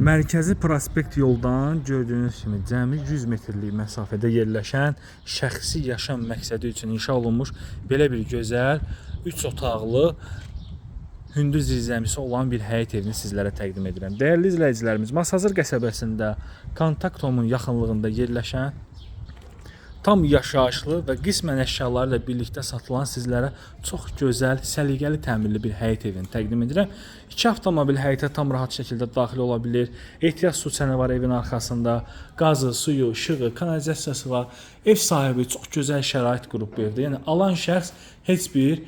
Mərkəzi prospekt yoldan gördüyünüz kimi cəmi 100 metrlik məsafədə yerləşən şəxsi yaşam məqsədi üçün inşa olunmuş belə bir gözəl 3 otaqlı hündür zirzəmisi olan bir həyət evini sizlərə təqdim edirəm. Dəyərli izləyicilərimiz, Masazır qəsəbəsində Kontakt Home-un yaxınlığında yerləşən tam yaşayışlı və qismən əşyaları ilə birlikdə satılan sizlərə çox gözəl, səliqəli təmirli bir həyət evini təqdim edirəm. İki avtomobil həyətə tam rahat şəkildə daxil ola bilir. Ehtiyat su çəni var evin arxasında. Qazı, suyu, işığı, kanalizasiyası var. Ev sahibi çox gözəl şərait qurub bu evdə. Yəni alan şəxs heç bir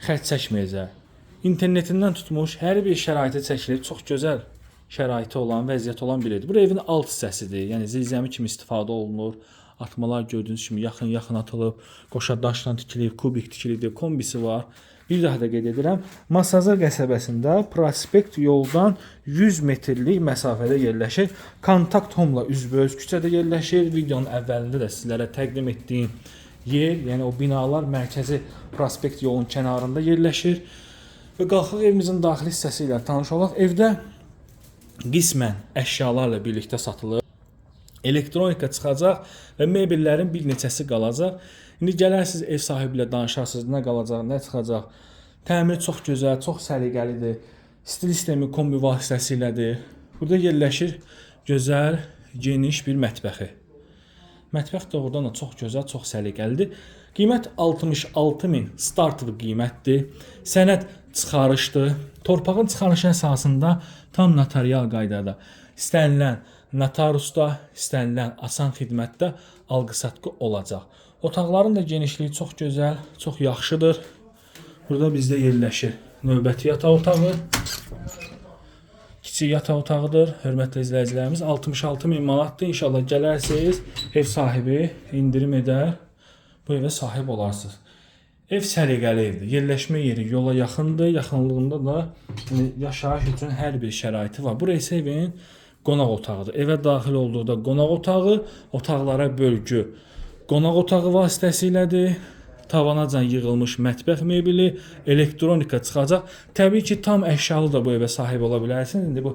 xərc çəkməyəcək. İnternetindən tutmuş hər bir şəraitə çəkilib çox gözəl şəraiti olan, vəziyyəti olan bir evdir. Bu evin alt hissəsidir. Yəni zirzəmi kimi istifadə olunur. Atmalar gördüyünüz kimi yaxın-yaxın atılıb, qoşa daşla tikilib, kubik tikilibdir, kombisi var. Bir daha da qeyd edirəm, Masazır qəsəbəsində prospekt yoldan 100 metrlik məsafədə yerləşir. Kontakt Home-la üzbəüz küçədə yerləşir. Videonun əvvəlində də sizlərə təqdim etdiyim yer, yəni o binalar mərkəzi prospekt yolun kənarında yerləşir. Və qalxıq evimizin daxili hissəsi ilə tanış olaq. Evdə qismən əşyalarla birlikdə satılır. Elektronika çıxacaq və mebellərin bir neçəsi qalacaq. İndi gələrsiniz ev sahibi ilə danışarsınız, nə qalacaq, nə çıxacaq. Təmiri çox gözəl, çox səliqəlidir. Stil sistemi kombi vasitəsilədir. Burada yerləşir gözəl, geniş bir mətbəxi. Mətbəx doğrudan da çox gözəl, çox səliqəlidir. Qiymət 66 min startlı qiymətdir. Sənəd çıxarışdır. Torpağın çıxarışı əsasında tam notarial qaydada istənilən notariusda, istənilən asan xidmətdə alqı-satqı olacaq. Otaqların da genişliyi çox gözəl, çox yaxşıdır. Burada bizdə yerləşir növbəti yataq otağı. Kiçik yataq otağıdır. Hörmətli izləyicilərimiz, 66 min manatdır. İnşallah gələrsiniz, ev sahibi indirim edər. Bu evə sahib olarsınız. Ev səliqəli evdir. Yerləşmə yeri yola yaxındır. Yaxınlığında da yəni, yaşayış üçün hər bir şəraiti var. Burası evin qonaq otağıdır. Evə daxil olduqda qonaq otağı, otaqlara bölgü qonaq otağı vasitəsilədir. Tavanacan yığılmış mətbəx mebeli, elektronika çıxacaq. Təbii ki, tam əşyalı da bu evə sahib ola bilərsiniz. İndi bu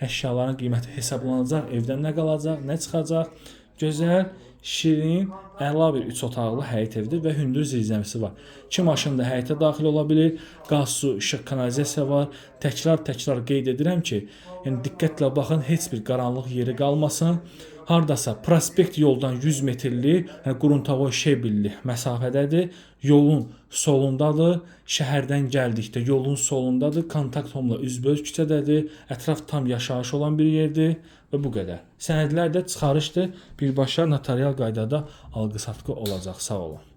əşyaların qiyməti hesablanacaq, evdən nə qalacaq, nə çıxacaq. Gözəl, şirin, əla bir 3 otaqlı həyət evidir və hündür zirzəmisi var. İki maşın da həyətə daxil ola bilir. Qaz, su, işıq, kanalizasiya var. Təkrar-təkrar qeyd edirəm ki, yəni diqqətlə baxın, heç bir qaranlıq yeri qalmasın. Hardasa prospekt yoldan 100 metrlik, yəni Quruntavoy Şebilli məsafədədir. Yolun solundadır. Şəhərdən gəldikdə yolun solundadır. Kontakt Home-la üzbəüz küçədədir. Ətraf tam yaşayış olan bir yerdir və bu qədər. Sənədlər də çıxarışdır. Birbaşa notarial qaydada alqı-satqı olacaq. Sağ olun.